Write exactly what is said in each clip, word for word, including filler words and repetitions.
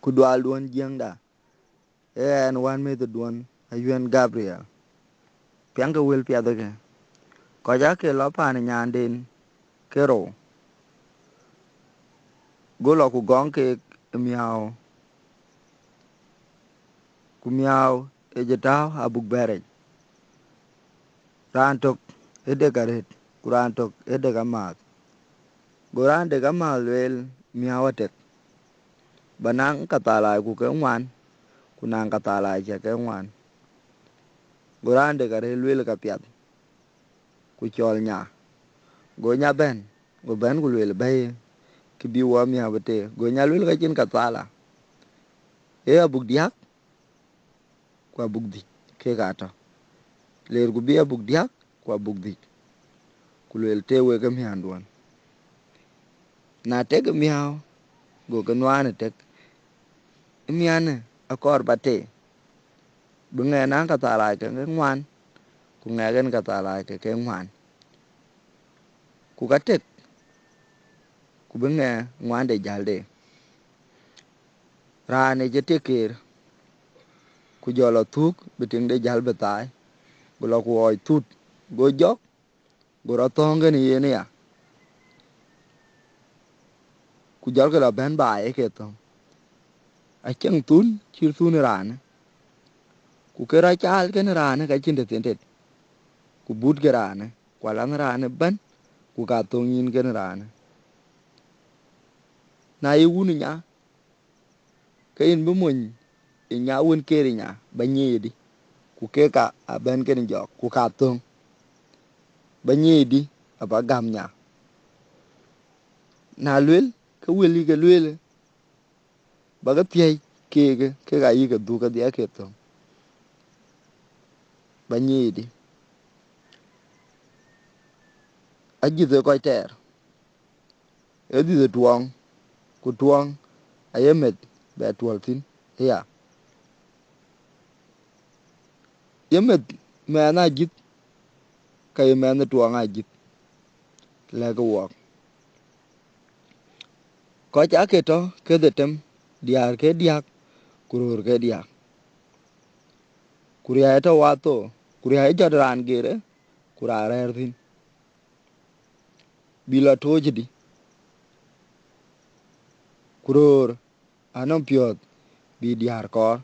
ku dualduɔ̈n Jiëŋda. Ee ɣɛn wänmëthduɔ̈n Ayuɛn Gabriel. Piɛŋkë wël piɛth ëkë. Kɔc aake lɔ paan ë nyanden ke rou, go lɔ ku gɔŋ keek ë miääu, ku miääu ë jɔ tääu abuk bɛ̈ɛ̈r yic. Raan tök ë dek arëët, ku raan tök ë dek amääth. Go raan dek amääth lueel, miääu atek, ba naŋ kathalai ku ke ŋuan, ku naŋ kathalai cä ke ŋuan. Go raan dek arëët lueel ka piath, ku cɔl nya. Go nya bɛ̈n, go bɛ̈n ku lueel, bɛ̈i, kë bï wɔ miääu bï tëë. Go nya lueel, ka cïn kathala, ee abuk diäk ku abuk dhïc kek aa tɔ̈. Leerku bï abuk diäk ku abuk dhïc, ku lueel, tëë wek ë miäänduɔ̈n. Na tek ë miääu, go ke nuaan ë tek. Ë miäänë akɔɔr ba tëë, bï ŋɛk naŋ kathalai ke ke ŋuan, ku ŋɛk en kathalai ke ke ŋuan. Ku ka tek, ku bï ŋɛk ŋuan de jäl de. Raan ë cï tik keer, ku jɔ lɔ thuk bï tiŋ de jäl bï thaai, go lɔ ku ɣɔɔc thut, go jɔk, go rɔt thɔ̈ɔ̈ŋ kenë yen aya, ku jɔlkï lɔ bɛ̈n baai ë ke thöŋ. Acieŋ thun cït thun ë raanë, ku ke rɔt caal kenë raanë ka cïn tëthiin tet, ku butkï raanë, ku alaŋ raanë ëbɛ̈n, ku ka thöŋ yïn kenë raanë. Na ye wun ë nya, ke yïn bï mony ë nya wën keer ë nya, ba nyiëëcdï, ku kek ka abɛ̈n kenë jɔk, ku ka thöŋ, ba nyiëëcdï, aba gäm nya. Na luel, ke wël yï ke lueel, ba ke thiëëc keek, kek ayï ke dhuk kedhie ke thöŋ, ba nyiëëcdï. Ajïth ë kɔc tɛɛr, ë dhiëth ë tuɔɔŋ, ku tuɔɔŋ aye meth bɛ tuɔl thïn aya. Ye meth mɛɛn ajïth, ka ye mɛɛn ë tuɔɔŋ ajïth, lɛ̈kë wɔɔk. Kɔc aake tɔ̈ ke dhetem, diäär ke diäk, ku röör ke diäk. Ku riäi tɔ̈ wathou, ku riäi jɔt raan geerë, ku raan rɛ̈ɛ̈r thïn, bï lɔ toocdï. Ku röör anɔŋ piɔ̈ɔ̈th bï diäär kɔɔr,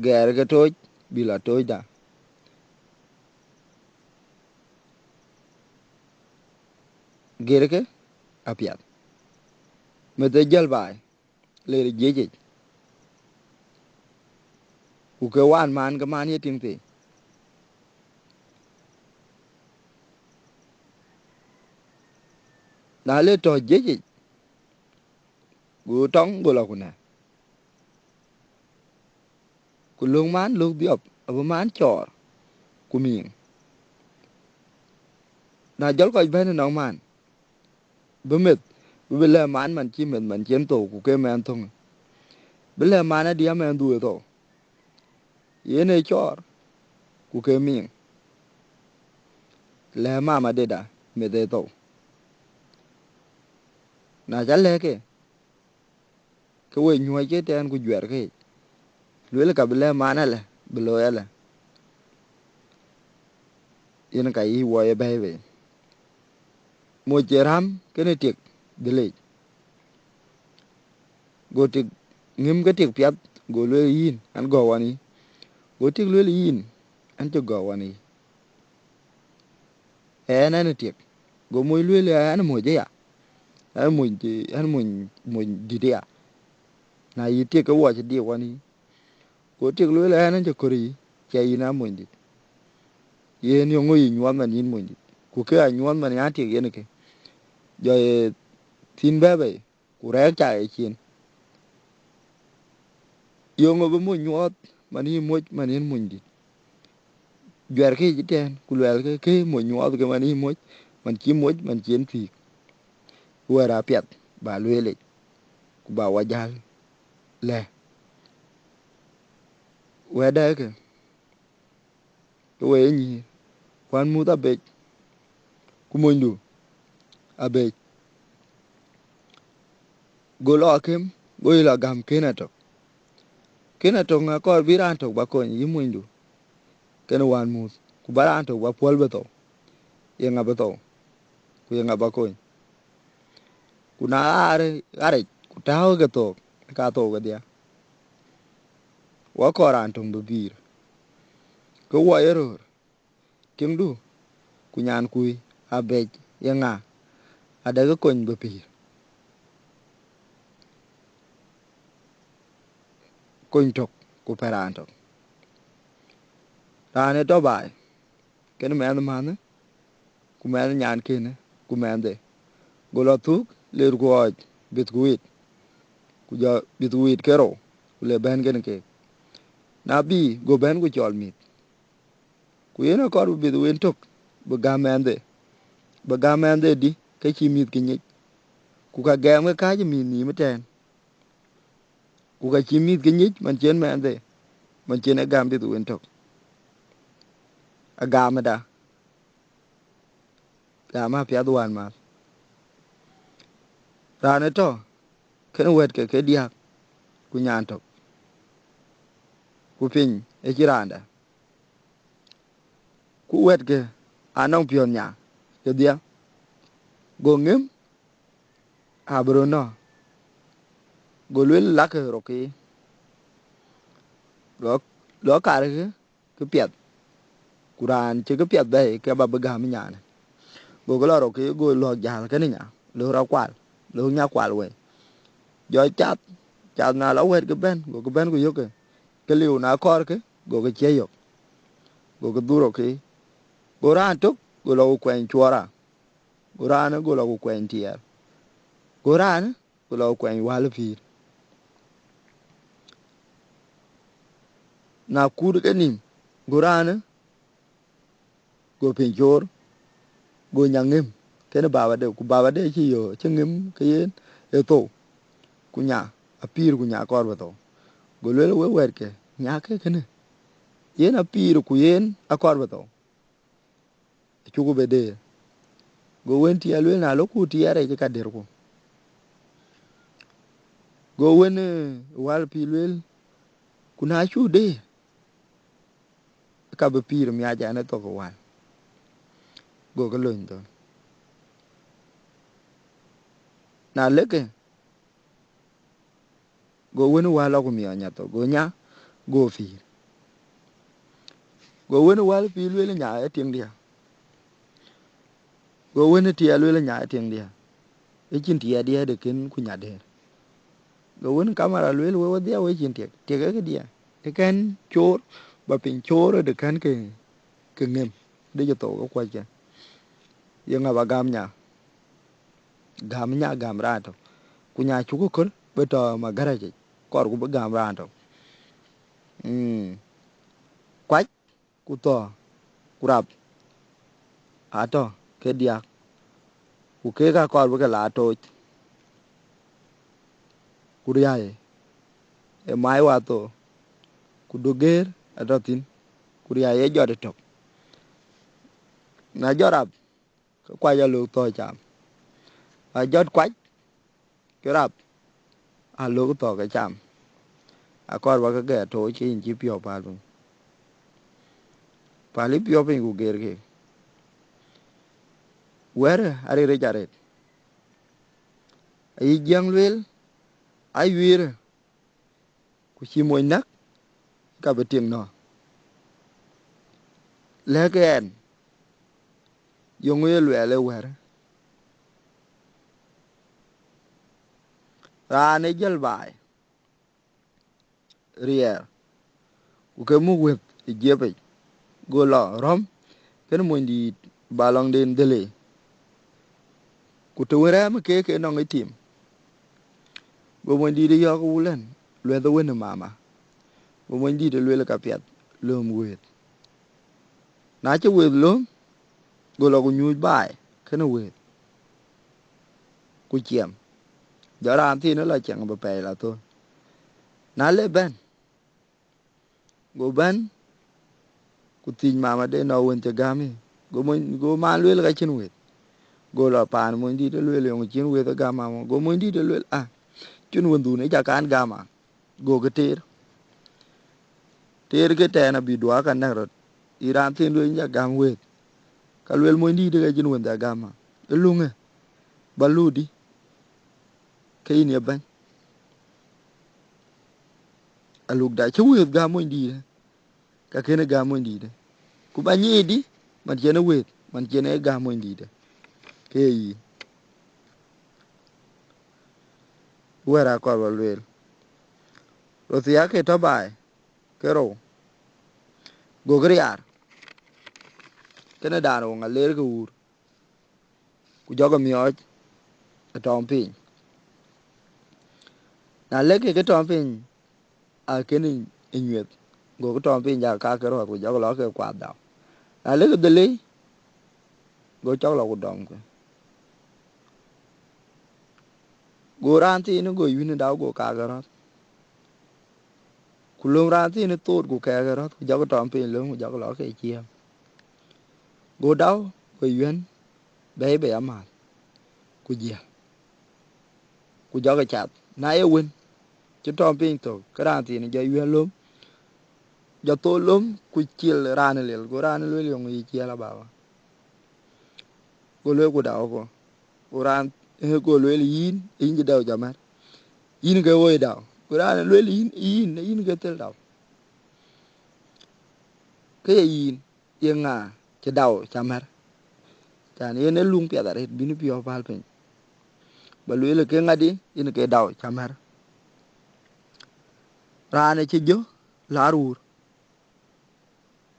gɛɛr ke tooc bï lɔ toocda. Gerkë apiɛth, meth ë jäl baai, leer jiëc yic, ku ke waan man ke man ye tiŋ thii. Na le tɔ̈ jiëc yic, go tɔŋ go lɔ ku nɛ̈, ku löŋ man lök dhiɔp, abï man cɔɔr ku miŋ. Na jɔl kɔc bɛ̈n ënɔŋ man, bï meth, bï, bï lɛ̈k man, man cï meth, man cï en thou, ku ke mɛɛn thöŋ, bï lɛ̈k man adï amɛɛn dhuk ë thou, yen ee cɔɔr, ku ke miŋ, lɛ̈k mama deda meth ë thou. Na ca lɛ̈k ke, ke we nyuɔ̈c ke tɛ̈ɛ̈n ku juɛɛr ke yic, lueel ka bï lɛ̈k man alë, bï looi alë. Yen ka yï wɔ ye bɛ̈ɛ̈i bei. Moc ë räm kenë tik dhil yic. Go tik ŋïm ke tik piath, go lueel, yïn, an, gɔ̈u wan yï. Go tik lueel, yïn, an, cï gɔ̈u wan yï. Ɣɛn, ɣɛn ë tik. Go moc lueel, ɣɛn ë moc aya, ɣɛn ë moc, ɣɛn ë moc, moc dït aya. Na yï tik ke wuɔc ë dik wan yï. Go tik lueel, ɣɛn, ɣɛn cï kɔɔr yï, cie yïn aa mony dït. Yen yeŋö yï nyuɔɔth man yïn mony dït? Ku kë aa nyuɔɔth man ya tik yen kë, jɔ ye thïn bɛ̈ɛ̈i bei, ku rɛ̈ɛ̈k cak ë cin. Yeŋö bï moc nyuɔɔth man yï moc man yïn mony dït? Juɛɛrkë yic ëtɛ̈ɛ̈n, ku luɛɛlkë, kë moc nyuɔɔth ke man yï moc, man cï moc, man cï en thiëëk. Wɛ̈t apiɛth ba lueel yic, ku ba wɔ jäl lɛ̈k. Wɛ̈tdɛ̈kë, ke we ye nyïïr, ku ɣɛn muth abec, ku monydu abec. Go lɔ akëm, Go yï lɔ gäm kën atök. Kën atök ŋa kɔɔr bï raan tök ba kony yï monydu, kën wään muth, ku ba raan tök ba puɔl bï thou, ye ŋa bï thou, ku ye ŋa ba kony? Ku na ɣaar ɣaric, ku tääu ke thook, ka thou kedhie. Wa kɔɔr raan töŋ bï pïïr, ke wɔ ye röör, tiŋdu, ku nyankui, abɛc, ye ŋa, adekë kony bï pïïr? Kony tök, ku pɛ̈l raan tök. Raan ë tɔ baai, kën mɛnh mänhë, ku mɛnh nyankënë, ku mɛnhde, go lɔ thuk, ler ku ɣɔɔc bith ku wit, ku jɔ bith ku wit ke rou, ku le bɛ̈n kën keek. Na bï, go bɛ̈n ku cɔl mïth. Ku yen akɔɔr bï bith wën tök, bï gäm mɛnhde, bï gäm mɛnhde dï, ke cï mïth kë nyic, ku ka gɛɛm ke kääc ë mïth nhïïm ëtɛ̈ɛ̈n, ku ka cï mïth kë nyic man cïn mɛnhde, man cïn e gäm bith wën tök. Agam ëda, gam apiath wään mäth. Raan ë tɔ, kën wɛ̈tke ke diäk, ku nyan tök, ku piny ë cï raanda. Ku wɛ̈tke anɔŋ piɔ̈ɔ̈th nya kedhie, go ŋëm abï röt nɔ̈k, go lueel lakë rokë, lɔ, lɔ karkë këpiɛth, ku raan cï këpiɛth bɛ̈ɛ̈i ke ba bï gäm nyanë. Gokë lɔ rokë, go lɔ̈k jäl kënë nya, lɔ̈k rɔt kual, lɔ̈k nya kual wei. Jɔ cath, cath na lɔ wɛ̈tke bɛ̈n, gokë bɛ̈n ku yökkë, ke liu na kɔɔrkë, gokë cie yök, gokë dhur rokë. Go raan tök, go lɔ ku kuɛny cuɔɔra, go raanë, go lɔ ku kuɛny tiɛɛl, go raanë, ku lɔ kuɛny wäl pïïr. Na kut ke nïm, go raanë, go piny coor, go nya ŋëm kënë babade, ku babade cï yöö, cï ŋëm ke yen ë thou, ku nya apïïr, ku nya akɔɔr bï thou. Go lueel, wek wɛ̈tke, nya ke kënë, yen apïïr, ku yen akɔɔr bï thou. Acuku bï deer. Go wën tiɛɛl lueel, na lɔku tiɛɛl rɛc ka derku. Go wën, eh, wäl pïïr lueel, ku na cuk deer, ka bï pïïr miac ɛn ë thok ë wäl. Gokë lony thon. Na lekë, go wën wäl lɔ ku miɔɔc nya thok, go nya, go pïïr. Go wën wäl pïïr lueel, nya ë tiŋdiɛ̈. Go wën tiɛɛl lueel, nya ë tiŋdiɛ̈. Ë cïn tiɛɛl diɛ̈ de kën ku nya deer. Go wën kamara lueel, we wedhia we cïn tiɛk, tiɛk ë këdiɛ̈. Ë kɛn coor, ba piny coor ë de kɛn ke, ke ŋëm, de jɔ thou ke kuɔckë. Ye ŋa ba gam nya? Gam nya, gam raan tök. Ku nya cuku kör, bï tɔ magaracic, kɔɔrku bï gam raan tök. Mm. Kuac, ku thɔ, ku rap, atɔ ke diäk, ku keek akɔɔr bï ke la tooc, ku riäi ë mai watho, ku duk geer atɔ thïn, ku riäi ë jɔt ëtök. Na jɔt rap, ke kuac alök thɔ cam. Na jɔt kuac, ke rap alök thɔ ke cam. Akɔɔr ba ke gɛɛr tooc ke yïn cï piɔ̈u päl piny. Päl yï piɔ̈u piny ku geer keek. Wɛ̈ɛ̈rë arëët rec arëët. Ayï jiɛ̈ŋ lueel, ayuiirë, ku cï mony näk, ka bï tiŋ nɔ̈k. Lɛ̈k ɛn, yeŋö ye luɛɛl ë wɛ̈ɛ̈rë? Raan ë jäl baai, riɛɛr, ku ke muk wëth ë jiëpic, go lɔ rɔ̈m kënë monydïït ba lɔŋden dhëlë. Ku të wën rɛ̈ɛ̈m keek ke nɔŋ ë tim, go monydïït yɔ̈ɔ̈k wulën, luɛth ë wën ë mama. Go monydïït lueel ka piɛth, lööm wëëth. Na cï wëëth lööm, go lɔ ku nyuuc baai kënë wëëth, ku ciɛm. Jɔ raan thiin ë lɔ ciɛŋ bï pɛɛi lɔ thöl. Na le bɛ̈n, go bɛ̈n, ku thiëc mama de nɔ wën cï gäm ë. Go mony, go man lueel ka cïn wëëth. Go lɔ paan monydït ë lueel, yöŋ cïn wëëth ë gäm mama. Go monydït ë lueel, a, cïn wëndhun ë ca kan gam a, gokë teer. Teer ke tɛɛn abï duɔɔk ka nɛ̈k röt, ë raan thiin duëny ca gam wëëth, ka lueel monydïït ke cïn wëndhë gam a, ë luŋë, ba luucdï, ke yïn ye bɛ̈ny. Alukda cï wëëth gam monydïïtë, ka kënë gam monydïïtë. Ku ba nyiicdï, man cïn ë wëëth, man cïn ë gam monydïïtë, ke ye yïn. Wɛ̈ɛ̈r akɔɔr ba lueel. Röth ya ke tɔ̈ baai, ke rou, gokë riaar, kënë daan woŋ aleer ke wuur, ku jɔkë miɔɔc ë tɔŋ piny. Na lek kek ë tɔŋ piny, akënë ë nyuëth, gokë tɔŋ piny ja kaak ke röth, ku jɔkë lɔ ke kuath dau. Na lek dhëlei, go cɔk lɔ ku dɔmkë. Go raan thiin go yuën dau, go kaak ke röth. Ku löm raan thiin thoot, ku kɛɛk ke röth, ku jɔkë tɔŋ piny löm, ku jɔkë lɔ ke ciëëm. Go dau, go yuën, bɛ̈ɛ̈i bei amääth, ku jiël, ku jɔkë cath. Na ye wën cï tɔŋ piny thök, ke raan thiin jɔ yuën löm, jɔ thol löm, ku cil raan ë lel. Go raan ë lueel, yöŋ yï ciɛɛl ababa? Go lueel, ku dau kɔ. Go raan, eh, go lueel, yïn, yïn cï dau ca mär. Yïn ke woi dau. Go raan ë lueel, yïn, yïn, yïn ke thel dau. Ke ye yïn, ye ŋa cï dau ca mär? Can yen ë luŋ piɛth arëët bïn piɔ̈u päl piny. Ba lueel, ke ŋadï, yïn ke dau ca mär? Raan ë cï jö laar wuur,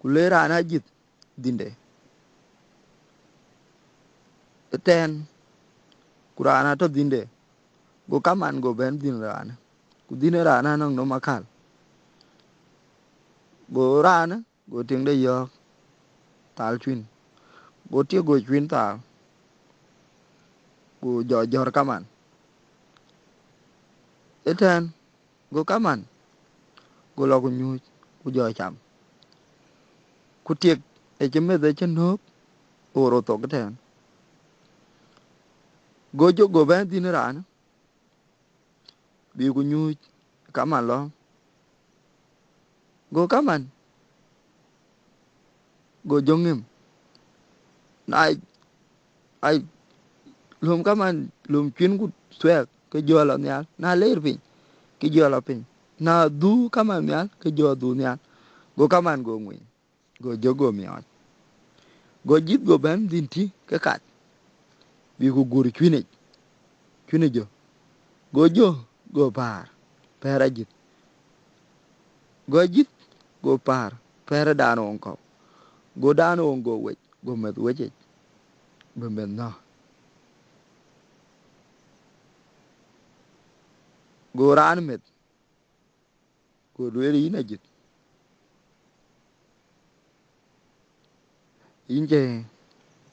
ku le raan ajïth dhïnde ëtɛ̈ɛ̈n, ku raan atɔ̈ dhïnde, go kaman go bɛ̈n dhïn raanë, ku dhïn ë raan anɔŋ nɔm akäl. Go raanë, go tiŋde yɔ̈ɔ̈k thal cuïn, go tiek go cuïn thal, ku jɔ jɔ̈ɔ̈r kaman ëtɛ̈ɛ̈n. Go kaman, go lɔ ku nyuuc, ku jɔ cam. Ku tiek ë cï meth ë cï nöök, go rot thok ëtɛ̈ɛ̈n. Go jök go bɛ̈n dhïn raanë, bï ku nyuuc kaman lɔ. Go kaman, go jök ŋëm. Na ai, löm kaman, löm cuïn ku thuɛɛk, ke jɔ lɔ nhial. Na leer piny, ke jɔ lɔ piny. Na dhuu kaman nhial, ke jɔ dhuu nhial. Go kaman go ŋuiny, go jök go miɔɔc. Go jïth go bɛ̈n dhïn tï ke kat, bï ku gur cuïnic, cuïnic jö. Go jö go päär, pɛ̈ɛ̈r ajïth. Go ajïth go päär, pɛ̈ɛ̈r ë daan woŋ kɔ̈u. Go daan woŋ go wec, go meth wecic, bï meth nɔ̈k. Go raan meth, go lueel, yïn ajïth, yïn cï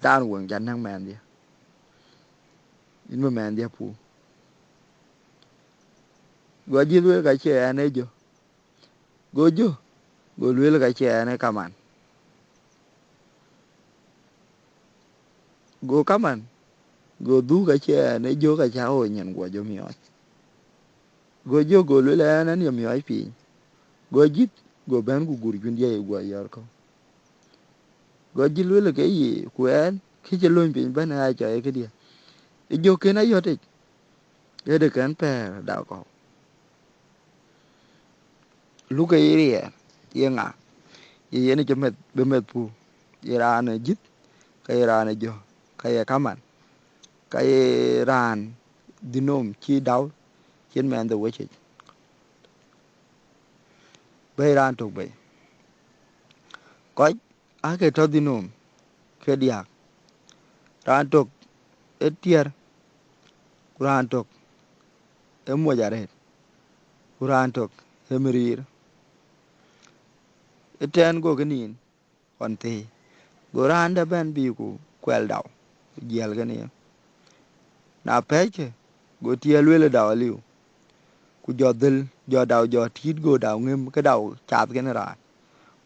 daan woŋ ca näk mɛnhdiɛ̈, yïn bï mɛnhdiɛ̈ puk. Go ajïth lueel, ka cie ɣɛn ë jö. Go jö, go lueel, ka cie ɣɛn ë kaman. Go kaman, go dhuk, ka cie ɣɛn ë jö, ka cä ɣo nyin guɔ jɔ miɔɔc. Go jö, go lueel, ɣɛn ë ye miɔɔc piny. Go ajïth, go bɛ̈n ku gur cuïndiɛ̈ guɔ yɔ̈ɔ̈r kɔ̈u. Go ajïth lueel, ke ye, ku ɣɛn, kë cï lööny piny bɛ̈n ë ɣa cɔɔi këdiɛ̈, ë jö kën ayɔ̈tic, ë de kën pɛ̈ɛ̈r dau kɔ̈u. Lukë ye riɛɛr, ye ŋa? Ye yen cï meth, bï meth puk, ye raan ë jïth, ka ye raan ë jö, ka ye kaman, ka ye raan dhïnöm cï dau, cïn mɛnhde wecic. Bɛ̈i raan tök bei. Kɔc aake tɔ̈ dhïnöm ke diäk. Raan tök ë tiɛɛr, ku raan tök ë moc arëët, ku raan tök ë mïriir. Ëtɛ̈ɛ̈n gokï nïn ɣɔn thëi, go raan dɛ̈ bɛ̈n bï ku kuɛl dau, ku jiɛl kenë ye. Na pɛ̈ɛ̈ckë, go tiɛɛr lueel ë dau aliu, ku jɔ dhël, jɔ dau, jɔ tiit, go dau ŋëm, ke dau cath kenë raan.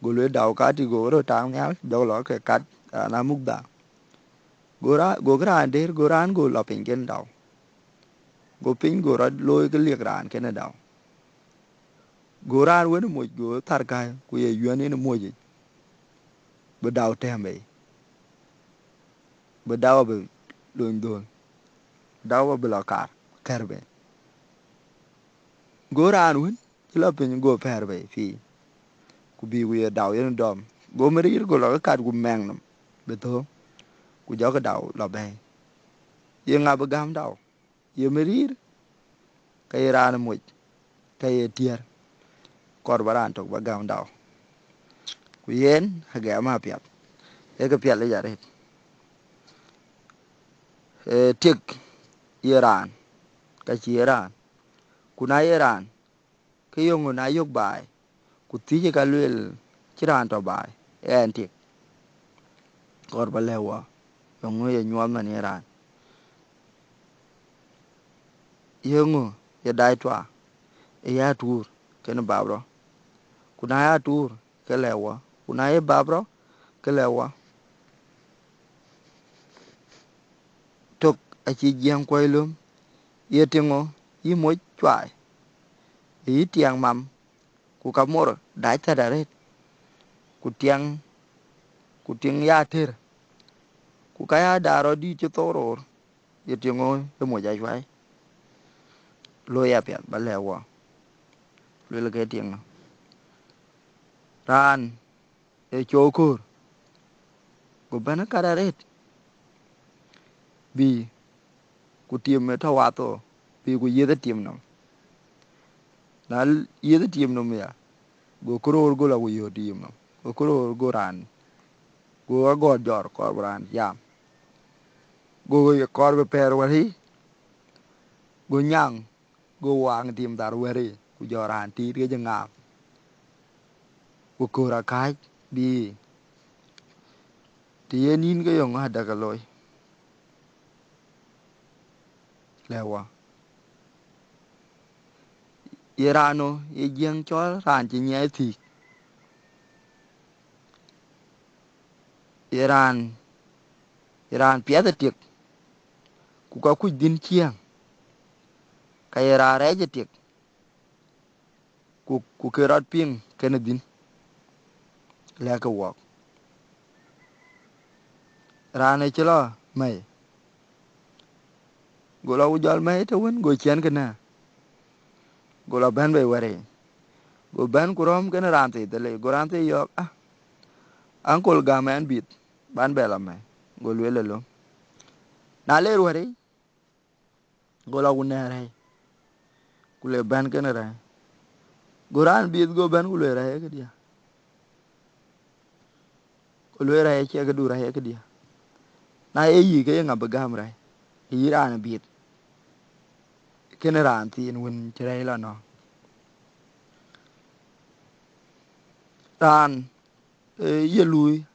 Go lueel dau kat, go röt tak nhial, jɔk lɔ ke kat raan amuk dhal. Go ra-, gokï raan dëër, go raan go lɔ piny kenë dau. Go piny go rɔt looi ke liek raan kenë dau. Go raan wën moc, go thar käi, ku ye yuɛ̈n en moc yic, bï dau tɛ̈m bei, bï dau abï lony dhöl, dau abï lɔ kar, kɛ̈r bei. Go raan wën cï lɔ piny go pɛ̈ɛ̈r bei piny, ku bï ku ye dau yen dɔm. Go mïrïïr go lɔ ke kat ku mɛŋ nɔm bï thööŋ, ku jɔkï dau lɔ bɛ̈ɛ̈i. Ye ŋa bï gäm dau? Ye mïrïïr, ke ye raan moc, ke ye tiɛɛr, kɔɔr ba raan tök ba gäm dau. Ku yen agɛm apiath, ee kë piɛl yic arëët. Ee, tik ye raan, ka cï ye raan, ku na ye raan, ke yöŋö na yök baai, ku thiëc ka lueel cï raan tɔ baai, ɣɛn tik, kɔɔr ba lɛ̈k wɔ, yöŋö ye nyuɔɔth man ye raan? Yöŋö ye dac tua, ë ya tuur kenë bap rɔ? Ku na ya tuur, ke lɛ̈k wɔ, ku na ye bap rɔ, ke lɛ̈k wɔ. Tök acï jiɛ̈ŋ kuɔ̈i löm, ye tiŋö yï moc cuai? Yï tiɛŋ mam, ku ka mor dac thät arëët, ku tiɛŋ, ku tiŋ ya tër, ku ka ya dac rɔt dïït cï thou roor, ye tiŋö ye moc acuai? Looi apiɛth ba lɛ̈k wɔ, luel ke tiŋö. Raan ë cɔk köör, ku bɛ̈n ë kat arëët, bï ku tim ë tɔ wath thou, bï ku yiëth ë tim nɔm. Na l-, yiëth ë tim nɔm ya, go këroor go lɔ ku yöt tim nɔm, go këroor go raan, go agɔɔt jɔr kɔɔr bï raan jam, go ye kɔɔr bï pɛɛr wär yic, go nyaŋ, go waaŋ tim dhar wär yic, ku jɔ raan tiit ke jɔ ŋaap, ku köör akääc bï. Të yen yïn ke yöŋö adäk ë looi, lɛ̈k wɔ. Ye raan ë ye jiëŋ cɔl raan cï nyiɛɛi thiëc, ye raan, ye raan piɛth ë tik, ku ka kuc dhïn ciëëŋ, ka ye raan rɛɛc ë tik, ku, ku ke rɔt piŋ kenë dhïn, lɛ̈kkë wɔk. Raan ë cï lɔ mɛ̈i, go lɔ ku jɔl mɛ̈i të wën, go ciɛ̈n kënë, go lɔ bɛ̈n bei wär yic, go bɛ̈n ku rɔ̈m kenë raan thii dhël yic, go raan thii yɔ̈ɔ̈k, ah, ankol, gäm ɛn bïth, ban bɛ lɔ mɛ̈i, go lueel ë löm. Na ler wär yic, go lɔ ku nɛ̈ɛ̈r rɛ̈i, ku le bɛ̈n kenë rɛ̈i. Go raan bïth go bɛ̈n ku lueel rɛ̈i ee këdiɛ̈. Ku lueel rɛ̈i acie këdu, rɛ̈i ee këdiɛ̈. Na ye yï, ke ye ŋa bï gäm rɛ̈i? Yï raan bïth, kenë raan thiin wën cï rɛ̈i lɔ nɔ̈k. Raan, ee, ye luui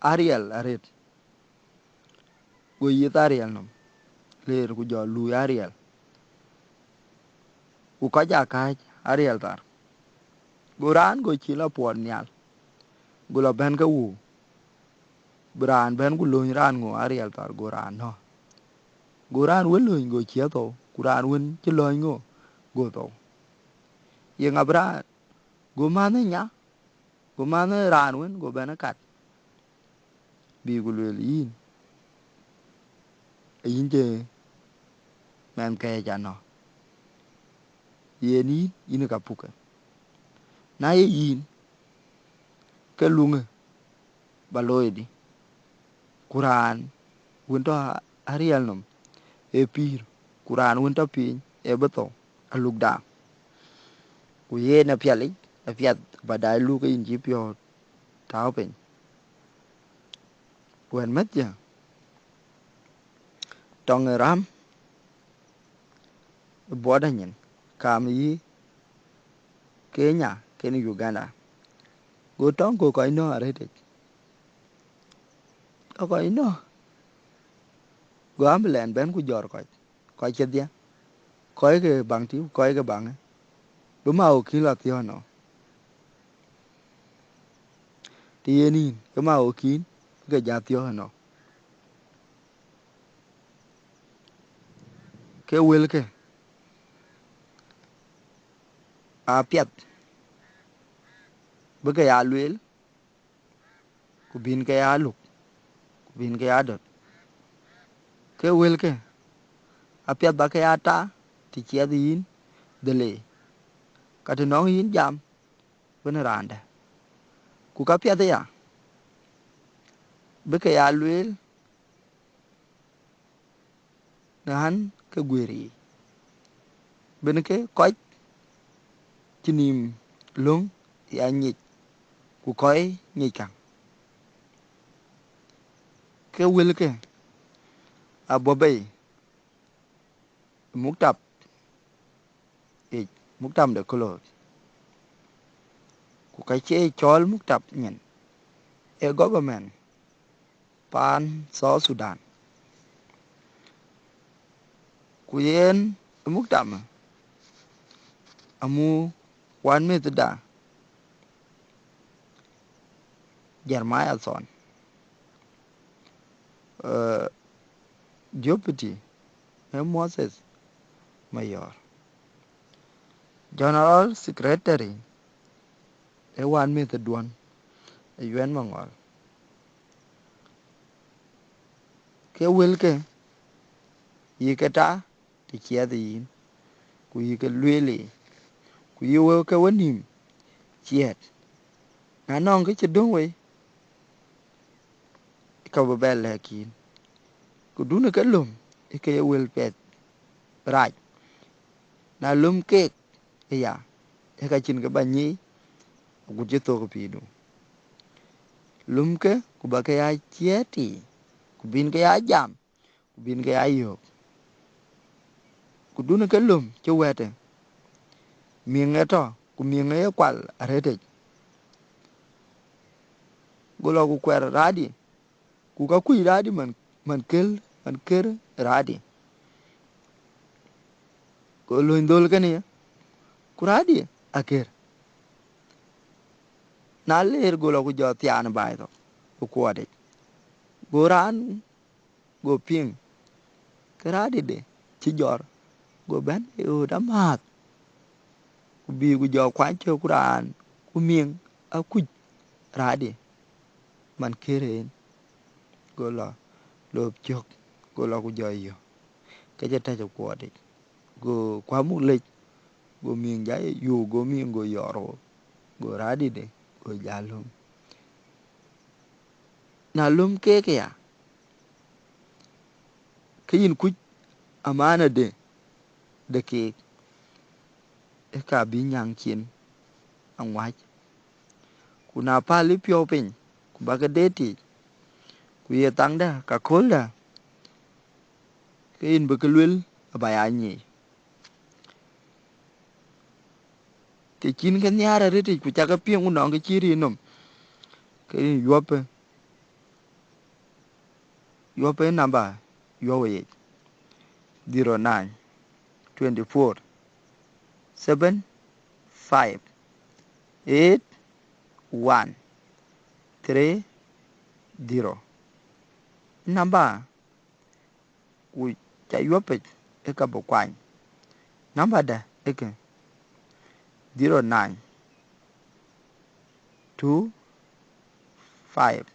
ariɛl arëët, go yith ariɛl nɔm, leer ku jɔ luui ariɛl, ku kɔc aa kääc ariɛl thar. Go raan go cil apuɔɔth nhial, go lɔ bɛ̈n ke wuu, bï raan bɛ̈n ku lööny raan ŋö ariɛl thar, go raan nɔ̈k. Go raan wën lööny go ciɛ̈ thou, ku raan wën cï lɔ̈ɔ̈ny ŋö go thou. Ye ŋa bï raan? Go mänhë nya, go mänhë raan wën, go bɛ̈n ë kat, bï ku lueel, yïn, yïn cï mɛnhkɛ̈ɛ̈c anɔ̈k, yen yïn, yïn ë ka pukkë. Na ye yïn, ke luŋë ba looi dï? Ku raan wën tɔ ariɛl nɔm ee pïïr, ku raan wën tɔ piny ee bï thou alukda. Ku yen apiɛl yic, apiɛth ba dac luk ke yïn cï piɔ̈ɔ̈th tääu piny. Wɛ̈t mäthdiɛ̈, tɔŋ ë räm ë border nyin, kaam yï Kenya kenë Uganda. Go tɔŋ, go kɔc nɔ̈k arëëtic, go kɔc nɔ̈k. Go ambulance bɛ̈n ku jɔt kɔc, kɔc kedhie, kɔc ke baŋ tïu, kɔc ke baŋë, bï ma wɔ kïn lɔ thiɔ̈k nɔm. Të yen yïn, ke ma wɔ kïn bï ke jat thiɔ̈k nɔm. Ke wëlkë, apiɛth bï ke ya lueel, ku bïn ke ya luk, ku bïn ke ya döt. Ke wëlkë apiɛth ba ke ya ta të ciɛth yïn dhëlë, ka të nɔŋ yïn jam wën raan dɛ̈. Ku ka piɛth aya bï ke ya lueel në ɣän ke guëër yiic, bïn ke kɔc cï nïïm löŋ ya nyic, ku kɔc nyic käŋ. Ke wëlkë abɔ̈ bei ë muktab yic, muktab de clothes, ku ka cie cɔɔl muktab nyin, ee government paan South Sudan. Ku yen ë muktab amu wänmëthda Jeremiah Thon, eh, Deputy ë Moses Mayor, General Secretary ë wänmëthduɔn ë Yuɛn Maŋɔl. Ke wëlkë yï ke ta të ciɛth yïn, ku yï ke lueel yiic, ku yï wëu ke wenïïm ciɛɛt. Na nɔŋ kë cï döŋ wei, ka bï bɛ lɛ̈k yïn, ku dun ke löm ë ke ye wël piɛth rac. Na löm keek aya, ë ka cïn kë ba nyic agut cï thök ë pïïrdu. Lömkë ku ba ke ya ciɛɛt yiic, ku bïn ke ya jam, ku bïn ke ya yöök. Ku dun ke löm cï wɛ̈ɛ̈të, miŋ ë tɔ̈, ku miŋ ë ye kual arëtic. Go lɔ ku kuɛr raadi, ku ka kuc raadi man, man kel, man ker raadi. Go löny dhöl kënë ye, ku raadi aker. Na leer go lɔ ku jɔ thiaan baai thok ë kuɔɔtic. Go raan go piŋ, ke raadide cï jɔr, go bɛ̈n ë ɣööt amääth, ku bï ku jɔ kuany cök ku raan, ku miŋ akuc raadi man kër en. Go lɔ lop cök, go lɔ ku jɔ yök, ke cï tɛ̈c ë kuɔɔtic. Go kuamuk lec, go miŋ jai yu, go miŋ go yɔɔr wo, go raadide go jal löm. Na löm keek ya, ke yïn kuc amaanade de keek, ë ka bï nyaŋ cin aŋuäc. Ku na päl ë piɔ̈u piny, ku ba ke deet yiic, ku ye thaŋdä ka kööldä, ke yïn bï ke luel aba ya nyic. Të cïn ke nhiaar arëtic, ku cak ke piŋ, ku nɔŋ ke cï riin nɔm, ke yïn yuɔpë, yuɔpë namba yuɔp ë yic, zero nine twenty four seven five eight one three zero. Namba ku ca yuɔpic ë ka bï kuany. Namba dä ë kë, zero nine two five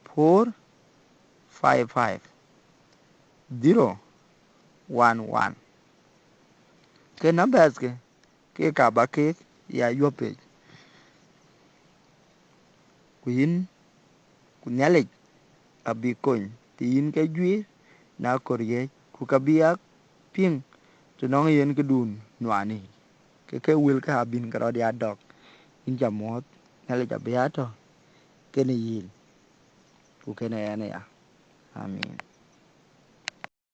four five five zero one one. Ke namba kë ke ka ba keek ya yuɔpic. Ku yïn, ku Nhialic abï kony të yïn ke juiir në akɔ̈r yiëc, ku ka bï ya piŋ të nɔŋ yen këdun nuan yiic. Ke ke wëlkë abïn ke rɔt ya dɔk. Yïn ca muɔ̈ɔ̈th, Nhialic abï ya tɔ̈ kenë yïn, ku kenë ɣɛn aya. Amin.